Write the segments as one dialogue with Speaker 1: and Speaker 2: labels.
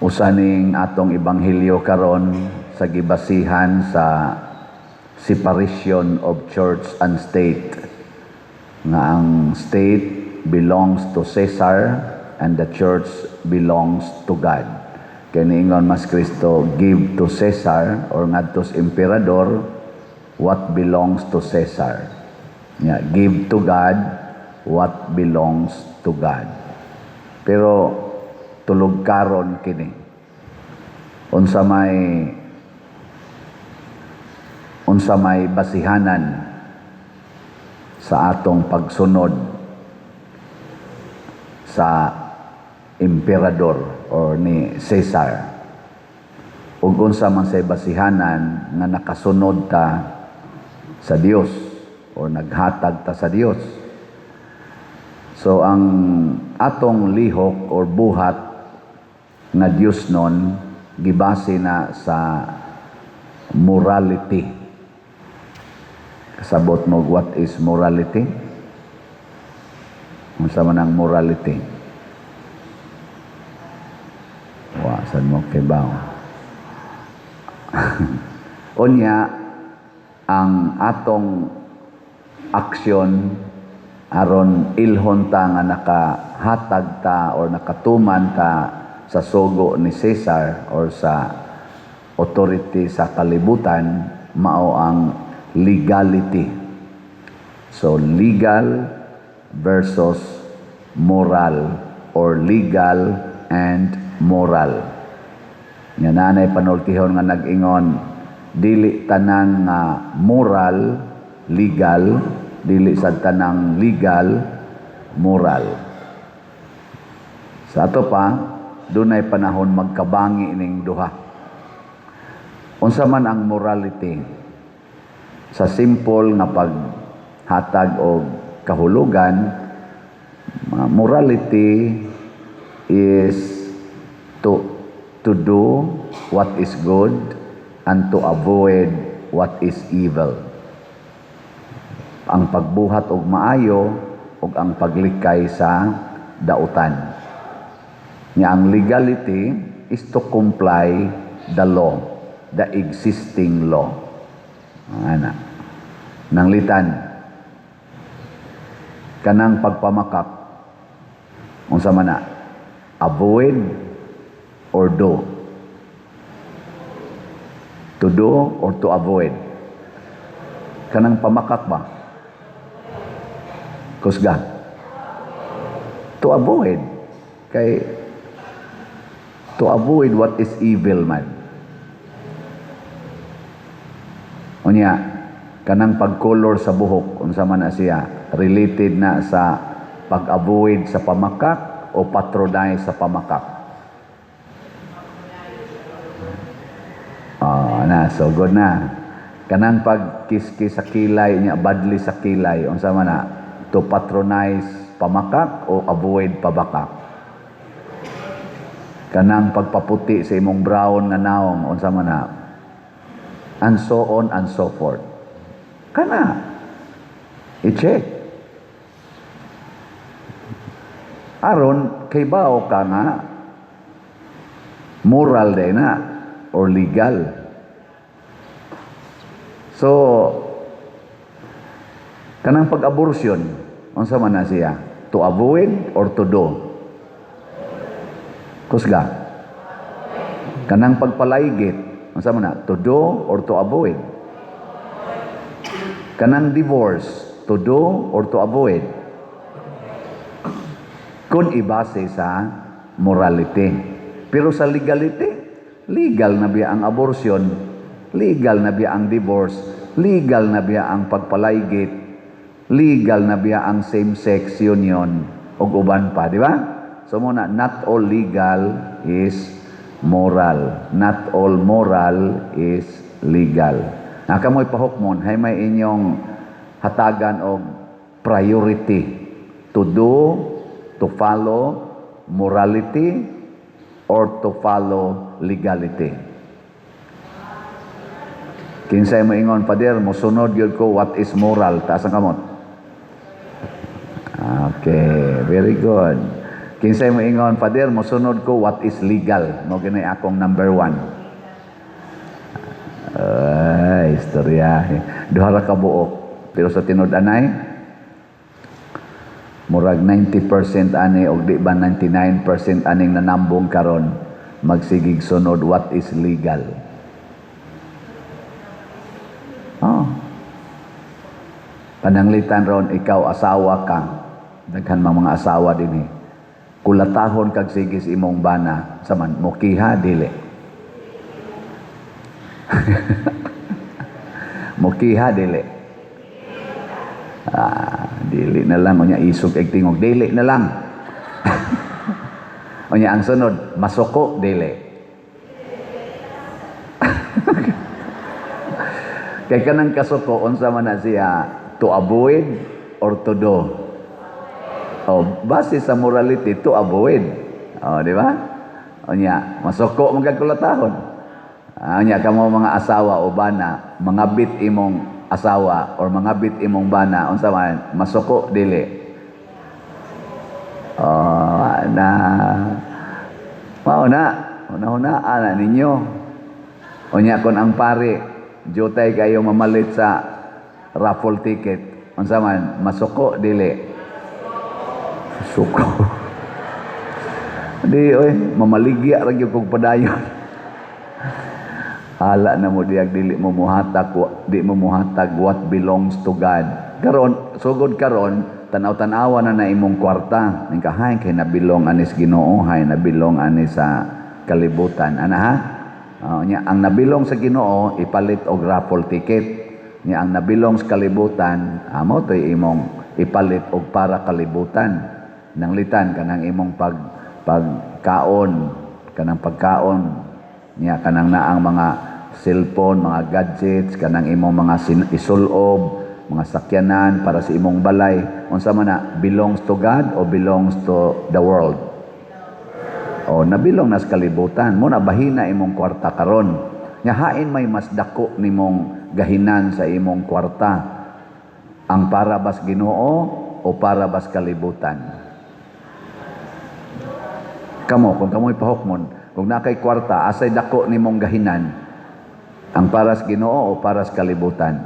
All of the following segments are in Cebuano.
Speaker 1: Usa ning atong ebanghelyo karon sa gibasihan sa separation of church and state, nga ang state belongs to Caesar and the church belongs to God. Kay niingon mas Kristo, "Give to Caesar," or ngadto sa emperador, "what belongs to Caesar." Yeah, give to God what belongs to God. Pero tulog karon kini. Unsa may basihanan sa atong pagsunod sa emperador or ni Caesar, ug unsa man say basihanan nga nakasunod ta sa Dios or naghatag ta sa Dios? So ang atong lihok or buhat nga Dios nun gibase na sa morality. Kasabot mo what is morality? Unsa man ang morality? Wa sad mo kibaw. Unya, ang atong aksyon aron ilhon ta nga nakahatag ta or nakatuman ta sa sugo ni Caesar or sa authority sa kalibutan, mao ang legality. So legal versus moral or legal and moral. Nga nanay panultihon nga nag-ingon, dili tanan nga moral legal, dili sad tanang legal moral. Sa ato pa, dunay panahon magkabangi ning duha. Unsa man ang morality? Sa simple nga paghatag og kahulugan, morality is to do what is good and to avoid what is evil. Ang pagbuhat og maayo ug ang paglikay sa dautan. Nya ang legality is to comply the law, the existing law. Ana. Nanglitan, kanang pagpamakak, unsa man na? Avoid or do? To do or to avoid? Kanang pamakak ba? Kusga. To avoid. Kay to avoid what is evil man. Unya, kanang pagkolor sa buhok, unsa man na siya? Related na sa pag-avoid sa pamakak o patronize sa pamakak? Oh, na, so good na. Kanang pagkiskis sa kilay niya, badli sa kilay, unsa man na? To patronize pamakak o avoid pabakak? Kanang pagpaputi sa imong brown nga naong, unsa man na? And so on and so forth. Kana i-check. Aron kay bao ka nga moral day na or legal. So kanang pag-abortion, unsa man na siya? To avoid or to do? Kusga. Kanang pagpalaygit, unsa man na? To do or to avoid? Kanang divorce, to do or to avoid? Kung ibase sa morality. Pero sa legality, legal na biya ang abortion, legal na biya ang divorce, legal na biya ang pagpalaygit, legal na biya ang same-sex union, ug uban pa, di ba? So muna, not all legal is moral. Not all moral is legal. Nakamoy pahukmon, hay may inyong hatagan og priority to do, to follow morality or to follow legality. Kinsay moingon, "Pader, mosunod gyud ko what is moral," taas ang kamot. Okay, very good. Kinsay mo ingon, "Father, mosunod ko what is legal. Mao gani akong number one." Ay, istorya. Duha ra ka buok. Pero sa tinud-anay, murag 90% ani og di ba 99% aning nanambong karon magsigig sunod what is legal. Oh. Pananglitan ron ikaw asawa ka. Daghan mang mga asawa dinhi. Kulatahon kag sige sa imong bana saman mukiha dili. Mukiha dili. Ah, dili na lang, unya isog eg tingog, dili na lang. Unya ang sunod, masuko dili. Kay kanang kasuko unsa man na siya, to avoid or to do? Oh, base sa morality, to avoid. Oh, di ba? Unya, masuko man kag kulatahon. Ah, unya kamo mga asawa o bana, mangabit imong asawa or mangabit imong bana, unsa man, masuko dili? Oh, na mao na, una-una ana ninyo. Unya kon ang pare, jutay kayo mamalit sa raffle ticket, unsa man, masuko dili? Suko. Di oy, mamaligya ra gyud kog padayon. Hala na mo diyag dili mo muhatag, di mo muhatag what belongs to God. Karon, sugod karon, tanaw-tanawa na na imong kwarta. Ning kahay kay nabilong anis Ginoo, hay nabilong ani sa kalibutan. Ana ha? Oh, nya ang nabilong sa Ginoo ipalit og raffle ticket. Nya ang nabilong sa kalibutan, amo toy imong ipalit og para kalibutan. Nanglitan kanang imong pagkaon, kanang pagkaon niya, kanang naang mga cellphone, mga gadgets, kanang imong mga isulob, mga sakyanan para sa imong balay. Unsa man na, belongs to God o belongs to the world? O nabilong nas kalibutan mo na, bahina imong kwarta karon. Nya hain may mas dako nimong gahinan sa imong kwarta, ang para bas Ginoo o para bas kalibutan? Kamo, kung kamoy pahukmon, kung nakay kwarta, asay dako nimong gahinan, ang paras Ginoo o paras kalibutan?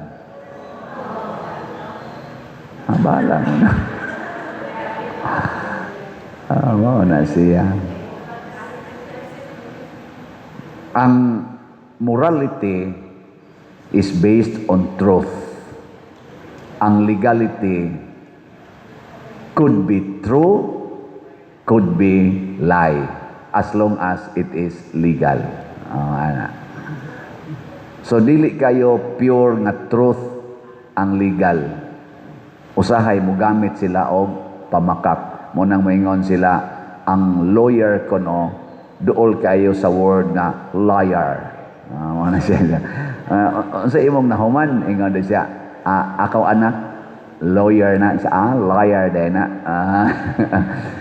Speaker 1: Ah, bahala mo na. Ah, mao na siya. Ang morality is based on truth. Ang legality could be true, could be lie, as long as it is legal. Oh, ana. So dili kayo pure nga truth ang legal. Usahay mo gamit sila og pamakak. Mo nang moingon sila ang lawyer kono duol kayo sa word nga liar. Mo na siya. Unsa imong nahuman, ingon di siya, akaw anak lawyer na siya, liar din na.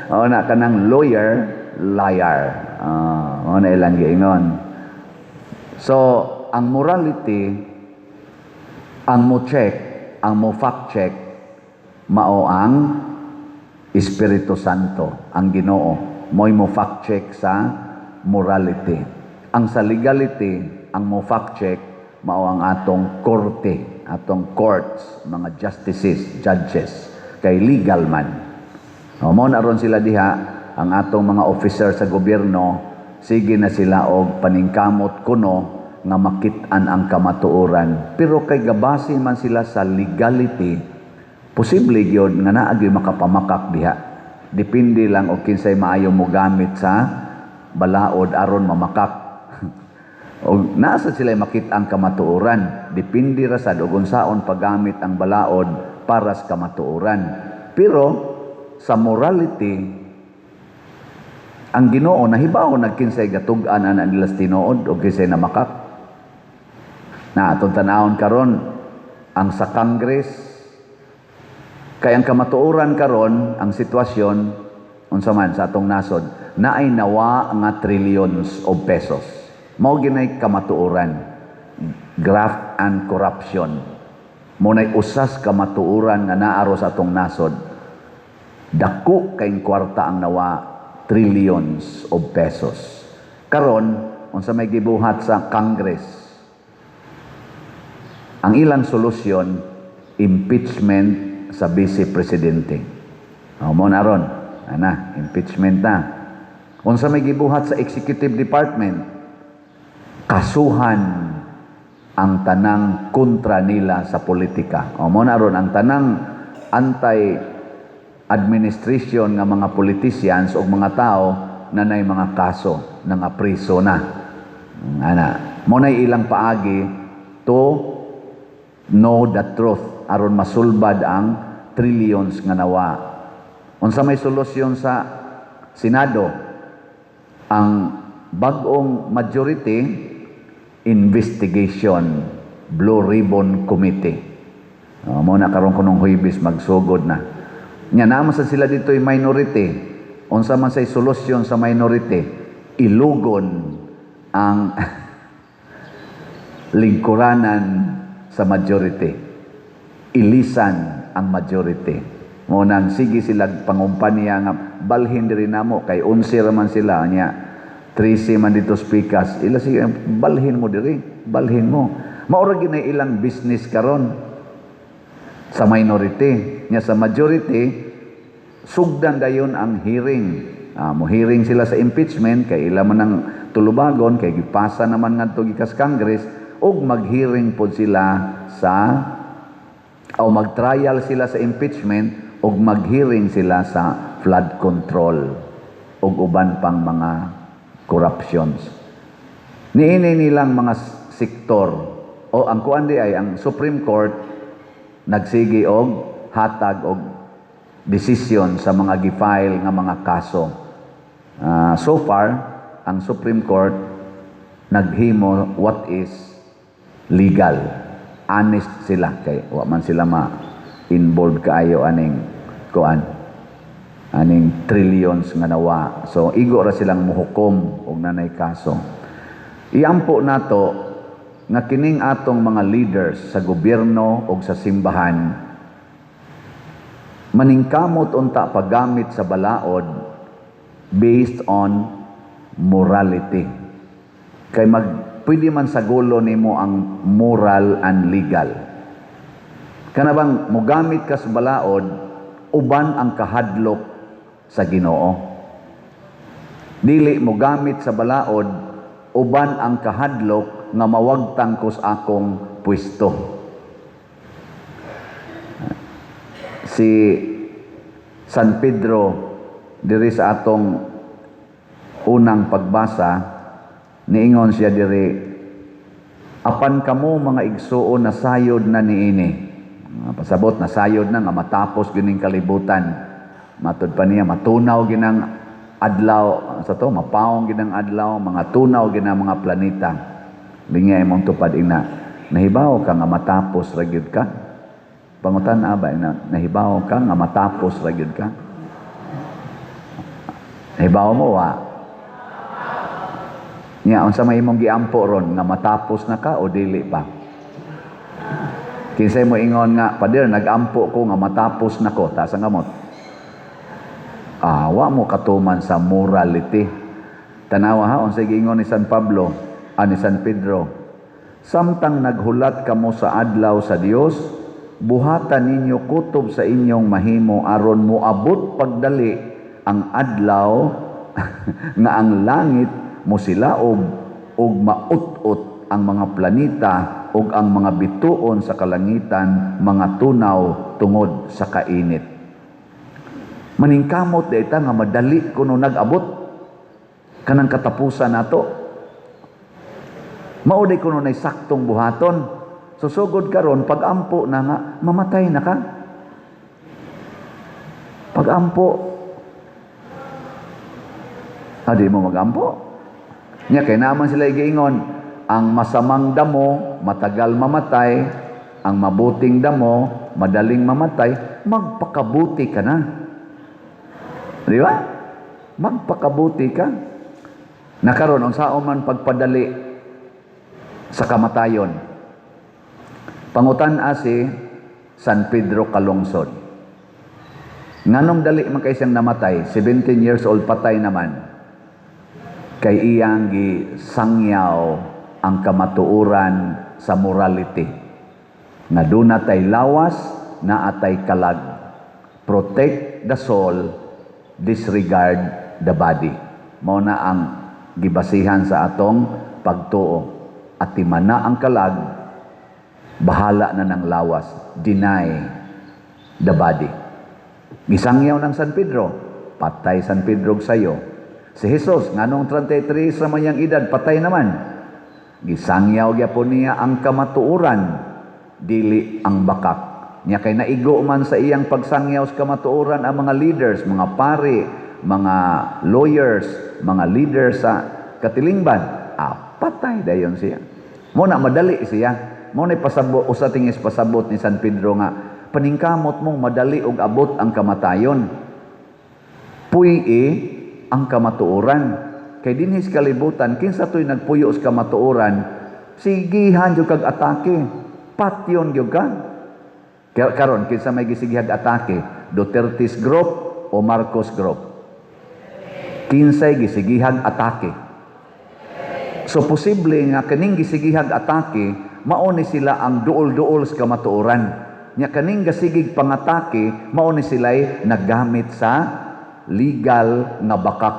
Speaker 1: O na kanang lawyer, liar. Mo na ilang giingon. So, ang morality, ang mo check, ang mo fact check, mao ang Espiritu Santo, ang Ginoo. Mo'y mo fact check sa morality. Ang sa legality, ang mo fact check, mao ang atong korte, atong courts, mga justices, judges, kay legal man. O, mo na ron sila diha, ang atong mga officer sa gobyerno, sige na sila og paningkamot kuno nga makit-an ang kamatuoran. Pero kay gabase man sila sa legality, posible gyud nga naa gyud makapamakak diha. Depende lang og kinsay maayo mo gamit sa balaod aron mamakak. Og nasa sila makita ang kamatuoran. Depende ra sad og unsaon paggamit ang balaod para sa kamatuoran. Pero sa morality, ang Ginoo nahibaw nagkinsay gatug-an ana nila sa tinuod og kinsay namakak. Na atong tan-awon karon ang sa Congress, kay ang kamatuoran karon ang sitwasyon unsa man sa atong nasod, naay nawa nga trillions of pesos. Mao ginay kamatuoran, graft and corruption. Mo nay usas kamatuoran nga naaro sa atong nasod. Dako kay kwarta ang nawa. trillions of pesos. Karon, unsa may gibuhat sa Congress? Ang ilang solusyon, impeachment sa vice presidente. O mo na ron. Ana, impeachment na. Unsa may gibuhat sa executive department? Kasuhan ang tanang kontra nila sa politika. O mo na ron ang tanang anti-administration nga mga politicians o mga tao na nay mga kaso na nga priso na. Ana, mo nay ilang paagi to know the truth aron masulbad ang trillions nga nawa. Unsa may solusyon sa Senado? Ang bag-ong majority, investigation, Blue Ribbon Committee. Mo na karon kunong Huwebes magsugod na. Nya naman sa sila dito minority. Unsa man say solusyon sa minority? Ilugon ang lingkuranan sa majority. Ilisan ang majority. Mo nang sige sila pangumpanya nga balhin diri namo kay 11 ra man sila nya 13 man dito speakers, ila sige balhin mo diri, balhin mo. Mao ra gyud na ilang business karon sa minority. Nya sa majority, sugdan dayon ang hearing. Mo hearing sila sa impeachment kay ila man ang tulubagon kay gipasa naman ngadto gikas Congress, ug mag-hearing pod sila sa o mag-trial sila sa impeachment ug mag-hearing sila sa flood control ug uban pang mga corruptions. Niini nilang mga sektor o ang kuan di ay ang Supreme Court nagsige og hatag og desisyon sa mga gi-file nga mga kaso. So far, ang Supreme Court naghimo what is legal. Honest sila kay wa man sila ma-involved kaayo aning kuan, aning trillions nga nawa. So igo ra silang muhukom og nanay kaso. Iampo nato nga kining atong mga leaders sa gobyerno o sa simbahan maningkamot unta paggamit sa balaod based on morality. Kay mag pwede man sa gulo nimo ang moral and legal. Kana bang mogamit ka sa balaod uban ang kahadlok sa Ginoo. Dili mogamit sa balaod uban ang kahadlok nga mawagtang ko sa akong pwesto. Si San Pedro diri sa atong unang pagbasa, niingon siya diri, "Apan kamo, mga igsuon, nasayod na niini." Pasabot nasayod na nga matapos gining kalibutan. Matud pa niya matunaw ginang adlaw sa to, mapaong ginang adlaw, mga tunaw ginang mga planeta. Lingya imong tupad ina, "Nahibaw ka nga matapos ra gyud ka?" Pangutan ba na, nahibaw ka nga matapos ra gyud ka? Nahibaw mo wa? Nya unsa may imong giampo ron, nga matapos na ka o dili pa? Kinsay mo ingon nga, "Pader, nagampo ko nga matapos na ko"? Taas ang kamot. Wa mo katuman sa morality. Tanawa ha, unsay giingon ni San Pablo, ni San Pedro. "Samtang naghulat kamo sa adlaw sa Dios, buhatan ninyo kutob sa inyong mahimo aron moabot pagdali ang adlaw nga ang langit mosilaob ug maut-ot ang mga planeta ug ang mga bituon sa kalangitan mga tunaw tungod sa kainit." Maningkamot ta nga madali kuno nag-abot kanang katapusan nato. Mao day kuno nay saktong buhaton. Susugod karon pag-ampo na nga mamatay na ka. Pag-ampo. Adi mo magampo. Nya kay naman sila giingon, ang masamang damo matagal mamatay, ang mabuting damo madaling mamatay, magpakabuti ka na. Di ba? Magpakabuti ka. Nakaron unsaon man pagpadali sa kamatayon? Pangutan-a si San Pedro Kalungsod. Nganong dali man kay siyang namatay, 17 years old patay naman? Kay iyang gisangyaw ang kamatuoran sa morality. Nga duna tay lawas, naa tay kalag. Protect the soul, disregard the body. Mao na ang gibasihan sa atong pagtuo. Atimana ang kalag, bahala na ng lawas. Deny the body. Gisangyaw ng San Pedro, patay San Pedro sayo. Si Jesus, nganong 33 sa mayang edad, patay naman. Gisangyaw gyapon niya ang kamatuoran, dili ang bakak. Nya kay naigo man sa iyang pagsangyaw sa kamatuoran ang mga leaders, mga pari, mga lawyers, mga leaders sa katilingban. Ah, patay dayon siya. Mao na madali siya. Mao na pasabot, usa tingis pasabot ni San Pedro nga paningkamot mong madali og abot ang kamatayon. Puy-i ang kamatuoran. Kay dinhi sa kalibutan, kinsa to'y nagpuyo sa kamatuoran, sigihan jud kag atake. Patyon gyud ka. Karon kinsa may gisigihag atake, Duterte's group o Marcos group? Kinsay gisigihag atake? So posible nga kaning gisigihag atake, mao ni sila ang duol-duol sa kamatuoran. Nya kaning gasigig pangatake, mao ni sila'y naggamit sa legal nga bakak.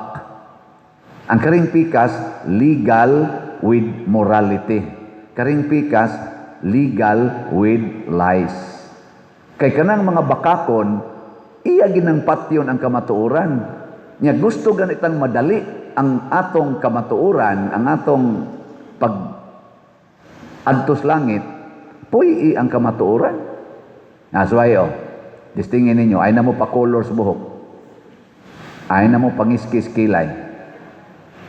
Speaker 1: Ang karing pikas, legal with morality. Karing pikas, legal with lies. Kay kanang mga bakakon, iya ginang patyon ang kamatuoran. Nya gusto ganitang madali ang atong kamatuoran, ang atong pag adtos langit, puy ang kamatuoran. That's why, oh, distingin ninyo, ayaw na mo pa-color sa buhok. Ayaw na mo pangiskis kilay.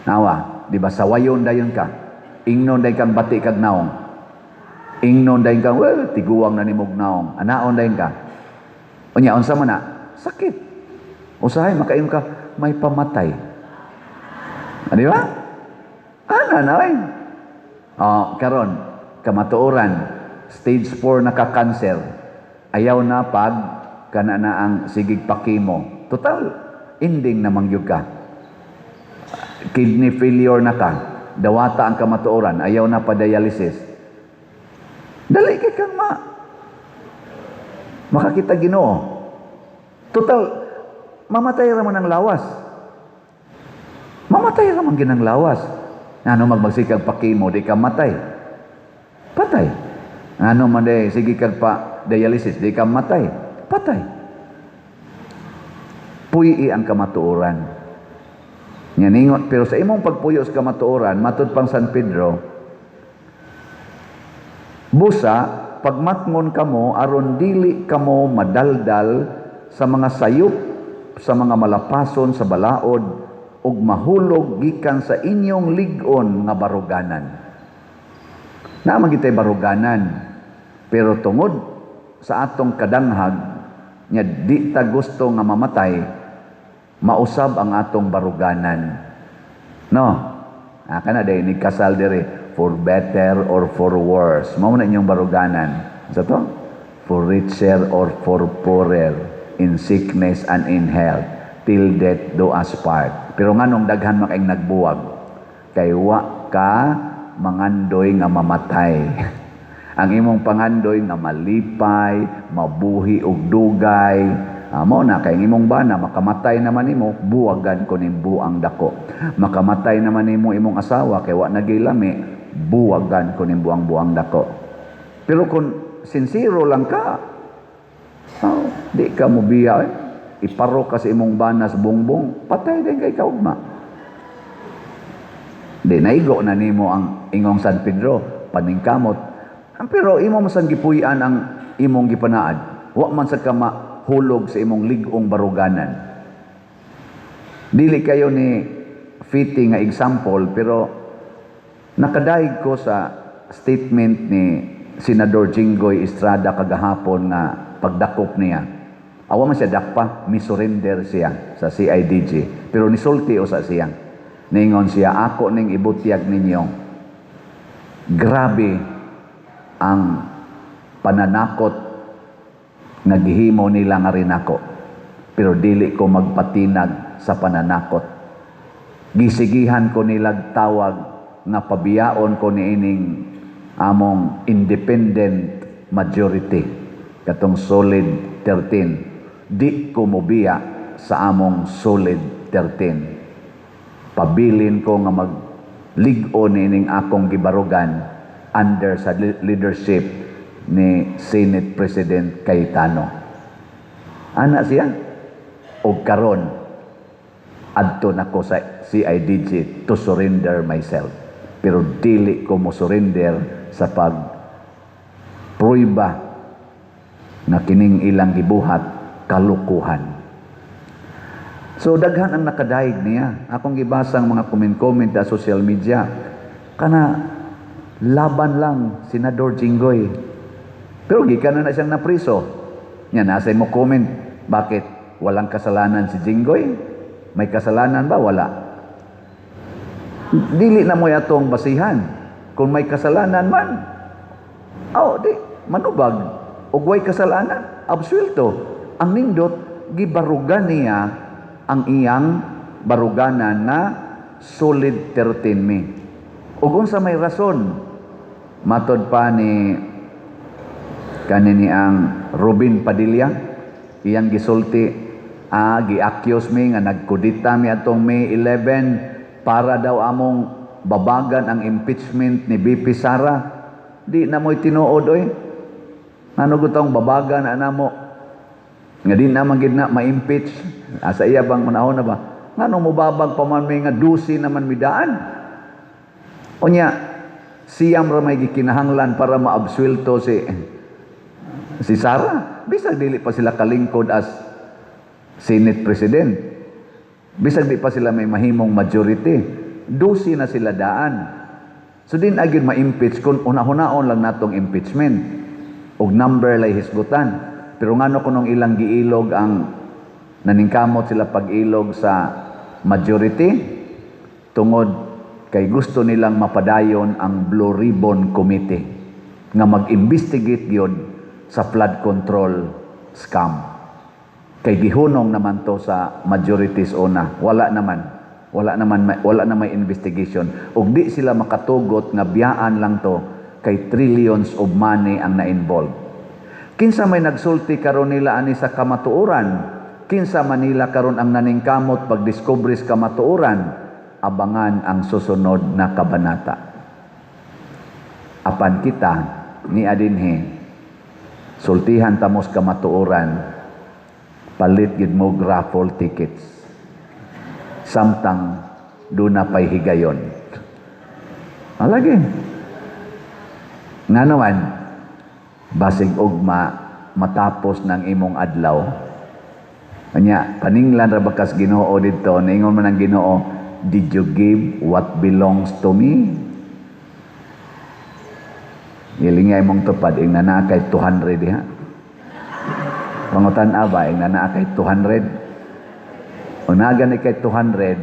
Speaker 1: Nawa, di ba sawayon dayon ka? Ingnon dayon kang bati kag naong. Ingnon dayon kang, well, tiguang na nimog naong. Anaon dayon ka. Unya, unsa man na? Sakit. Usahay, makaingon ka, may pamatay. Ah, di ba? Ana na ay. Oh, karon, kamatuoran, stage 4 na ka-cancer. Ayaw na pag kana na ang sigig pa-chemo. Total, ending na mangyud ka. Kidney failure na ka. Dawata ang kamatuoran, ayaw na pa dialysis. Dali kay kang makakita Ginoo. Total, mamatay ra man ang lawas. Mamatay ra man ginang lawas. Ano magmagsikag pa-chemo, di ka matay. Patay. Ano man di, sige kag pa dialysis, di ka matay. Patay. Puy ang kamatuoran. Nga ningon, pero sa imong pagpuyo sa kamatuoran, matud pang San Pedro, busa, pagmatngon kamo, aron dili kamo madaldal sa mga sayop, sa mga malapason sa balaod, ug mahulog gikan sa inyong lig-on nga baruganan. Naa man gitay baruganan, pero tungod sa atong kadanghag, nya di ta gusto nga mamatay, mausab ang atong baruganan. No? Ah, kana day ni kasal dire for better or for worse. Mao na inyong baruganan. Sa to? For richer or for poorer, in sickness and in health, till death do us part. Pero nganong daghan man kayong nagbuwag? Kay wa ka mangandoy nga mamatay. Ang imong pangandoy nga malipay, mabuhi og dugay. Ah, mao na kay ang imong bana makamatay naman nimo, buwagan ko ning buang dako. Makamatay naman nimo imong asawa kay wa nagilami, buwagan ko ning buang-buang dako. Pero kung sincero lang ka, oh, di ka mo biya eh. Iparo ka sa imong banas bongbong, patay din kay kaugma. Di naigo na nimo ang ingong San Pedro, paningkamot. Pero imo man sang gipuy-an ang imong gipanaad. Wa man sa ka mahulog sa imong lig-ong baruganan. Dili kayo ni fitting nga example, pero nakadayeg ko sa statement ni Senador Jinggoy Estrada kagahapon nga pagdakop niya. Awa man siya dakpa, mi-surrender siya sa CIDG. Pero nisulti usa siya. Ningon siya, "Ako ning ibutyag ninyo. Grabe ang pananakot nga gihimo nila nga rinako. Pero Pero dili ko magpatinag sa pananakot. Gisigihan ko nilag tawag nga pabiyaon ko niining among independent majority, katong solid 13. Di ko mobiya sa among solid 13. Pabilin ko nga maglig-on niining akong gibarugan under sa leadership ni Senate President Cayetano. Ana siya. Og karon adto nako sa CIDG to surrender myself. Pero dili ko mo surrender sa pag pruiba na kining ilang gibuhat kalukuhan. So daghan ang nakadayeg niya. Akong gibasang mga comment-comment sa social media. Kana laban lang Senador Jinggoy. Pero gikan na na siyang napriso. Nya nasa mo comment, bakit walang kasalanan si Jinggoy? May kasalanan ba? Wala. Dili na mo atong basihan. Kung may kasalanan man, oh, di, manubag. Og way kasalanan, absuelto. Ang nindot, gibarugan niya ang iyang baruganan na solid 13 mi. Ug unsa may rason? Matod pa ni kani ni ang Robin Padilla, iyang gisulti, gi-accuse mi nga nagkudita mi atong May 11 para daw among babagan ang impeachment ni VP Sara. Di na mo'y tinuod oy. Ano gutong babagan na namo nga di naman gid na ma-impeach? Asa iya bang manahon na ba? Ngano mobabag pa man mi nga 12 naman midaan? Unya, siyam ra may gikinahanglan para maabsuelto si Sara. Bisag dili pa sila kalingkod as Senate President. Bisag di pa sila may mahimong majority. 12 na sila daan. So din agad ma-impeach kung una-hunaon lang natong impeachment. Og number lay hisgutan. Pero ngano kunong ilang giilog ang naningkamot sila pag-ilog sa majority? Tungod kay gusto nilang mapadayon ang Blue Ribbon Committee nga mag-investigate gyud sa flood control scam. Kay gihunong naman to sa majorities una. Wala naman. Wala naman wala na may investigation. Ug di sila makatugot nga biyaan lang to kay trillions of money ang na-involve. Kinsa may nagsulti karon nila ani sa kamatuoran? Kinsa man nila karon ang naningkamot pagdiskubre sa kamatuoran? Abangan ang susunod na kabanata. Apan kita ni adinhi, sultihan tamos kamatuoran, palit gid mo raffle tickets samtang duna pay higayon. Alagi. Nga naman, basig ugma matapos ng imong adlaw. Kanya, paninglan ra ba kas Ginoo didto, niingon man ang Ginoo, "Did you give what belongs to me?" Gilingay mong tupad, ing naa kay 200 diha. Pangutan ba, ing naa kay 200. Kung naa gani kay 200,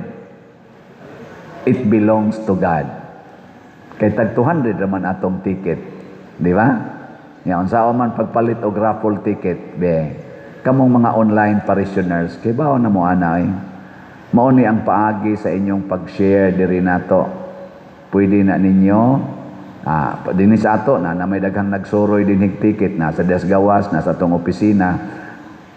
Speaker 1: it belongs to God. Kay tag 200 raman atong ticket. Di ba? Ya, unsa man pagpalit og raffle ticket, be. Kamong mga online parishioners, kay bawo na mo ana eh. Mao ni ang paagi sa inyong pag-share diri nato. Pwede na ninyo dinhi sa ato na, na may daghang nagsuroy dinhig ticket na sa Des Gawas, na sa atong opisina.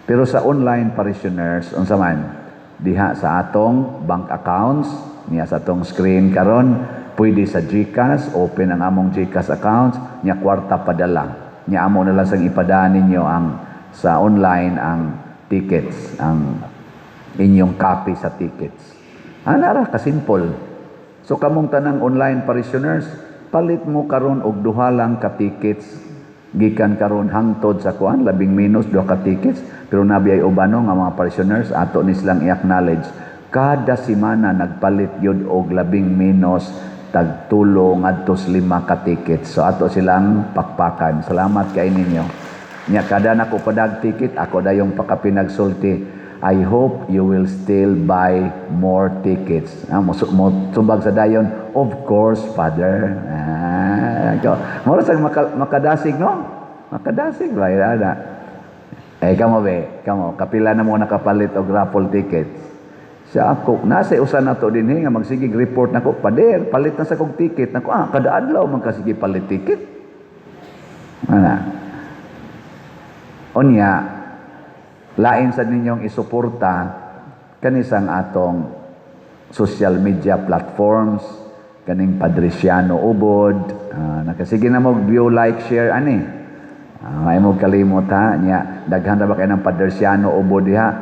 Speaker 1: Pero sa online parishioners, unsa man diha sa atong bank accounts niya sa atong screen karon, pwede sa GCash, open ang among GCash accounts niya, kwarta padala. Niya amo na lang sang ipadaan ninyo ang sa online ang tickets, ang inyong copy sa tickets. Ana ra kasimple. So kamong tanang online parishioners, palit mo karon og duha lang ka tickets gikan karon hangtod sa kuan, labing minus duha ka tickets. Pero nabi ay ubano nga mga parishioners, ato ni silang i-acknowledge, kada semana nagpalit gyud og labing minus tag 3 ngadto sa 5 ka tickets. So ato silang pakpakan. Salamat kay ninyo. Nya kada nako padag ticket, ako dayong pakapinagsulti, "I hope you will still buy more tickets." Ah, mo tubag sa dayon, "Of course, Father." Ah, ko. Mura sa makadasig, no? Makadasig ba? Ana. Eh, kamo be, kamo, kapila na mo nakapalit og raffle tickets? Sa ako, nasa usa na to dinhi nga magsigig report nako, "Pader, palit na sa kog ticket." Nako, ah, kada adlaw man kasige palit ticket. Ana. Unya, lain sa ninyong isuporta kanisang atong social media platforms, kaning Padriciano Ubod, nakasige na mo view, like, share ani. Ay mo kalimot ha, nya daghan ra ba kay ng Padriciano Ubod diha.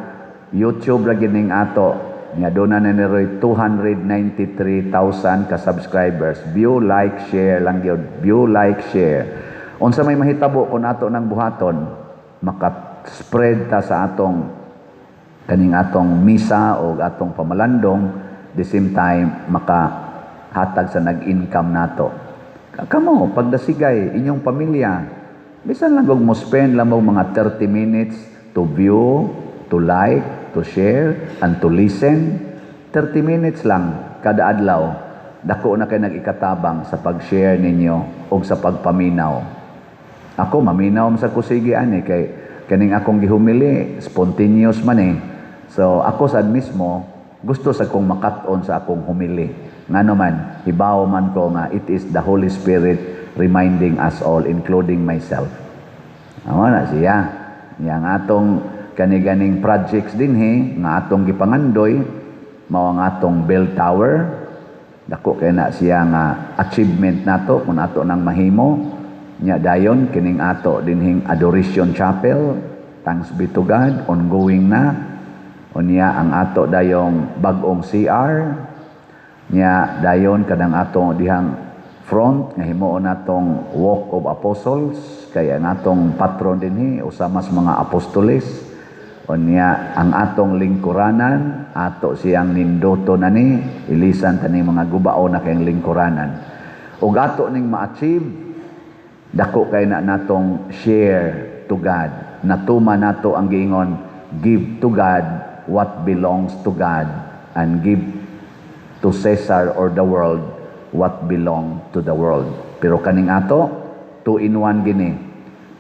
Speaker 1: YouTube ra gining ato. Nya doon na ni Roy 293,000 ka subscribers. View, like, share lang gyud. View, like, share. Unsa may mahitabo kung ato nang buhaton, maka-spread ta sa atong kaning atong misa o atong pamalandong, the same time makahatag sa nag-income nato. Kamo, pagdasigay, inyong pamilya, bisan lang og mo spend lang mo mga 30 minutes to view, to like, to share, and to listen. 30 minutes lang kada adlaw. Dako na kay nag-ikatabang sa pag-share ninyo o sa pagpaminaw. Ako, maminaw man sa kusigi ani kay kaning akong gihumili, spontaneous man eh. So ako sad mismo gusto sa kong makat-on sa akong humili. Ngano man, hibaw man ko nga it is the Holy Spirit reminding us all, including myself. Amo na siya. Yang atong kaniganing projects dinhi nga atong gipangandoy mao ang atong bell tower. Dako kay na siya nga achievement nato kung ato nang mahimo. Nya dayon kining ato dinhing Adoration Chapel, thanks be to God, ongoing na. Unya ang ato dayong bag-ong CR, nya dayon kanang atong dihang front nga himuon natong Walk of Apostles kay ang atong patron dinhi usa mas mga apostoles. Unya ang atong lingkuranan, ato siyang nindoto na ni ilisan tani mga gubao na kayong lingkuranan ug ato ning ma-achieve, dako kay na natong share to God. Natuma nato ang giingon, "Give to God what belongs to God and give to Caesar or the world what belong to the world." Pero kaning ato, two in one gini.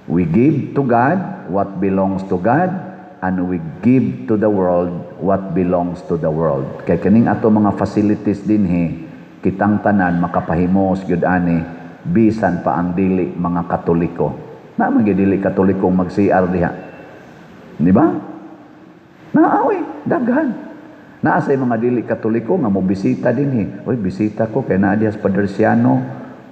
Speaker 1: We give to God what belongs to God and we give to the world what belongs to the world. Kay kaning ato mga facilities dinhi, kitang tanan makapahimos gyud ani, bisan pa ang dili mga Katoliko. Na man gyud dili Katoliko mag-CR diha. Di ba? Naawi, daghan. Naa say mga dili Katoliko nga mo bisita dinhi. "Oy, bisita ko kay naa diha sa Padriciano,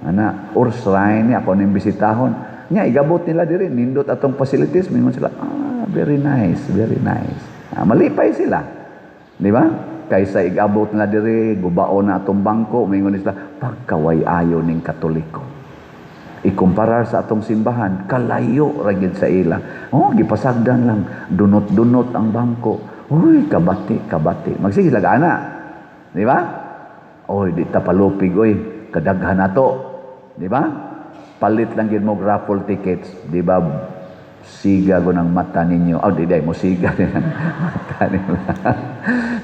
Speaker 1: ana, or shrine ni ako ning bisitahon." Nya igabot nila diri, nindot atong facilities, mingon sila, "Ah, very nice, very nice." Ah, malipay sila. Di ba? Kaysa igabot nila diri, gubao na atong bangko, mingon sila, "Pagkaway ayo ning Katoliko." Ikumparar sa atong simbahan, kalayo ra gyud sa ila. Oh, gipasagdan lang, dunot-dunot ang bangko. Uy, kabati, kabati. Magsige sila ana. Di ba? "Oy, di ta palupig, oy. Kadaghan na to." Di ba? Palit lang gyud mo raffle tickets, di ba? Siga ko ng mata ninyo. Oh, di mo siga din ang mata nila.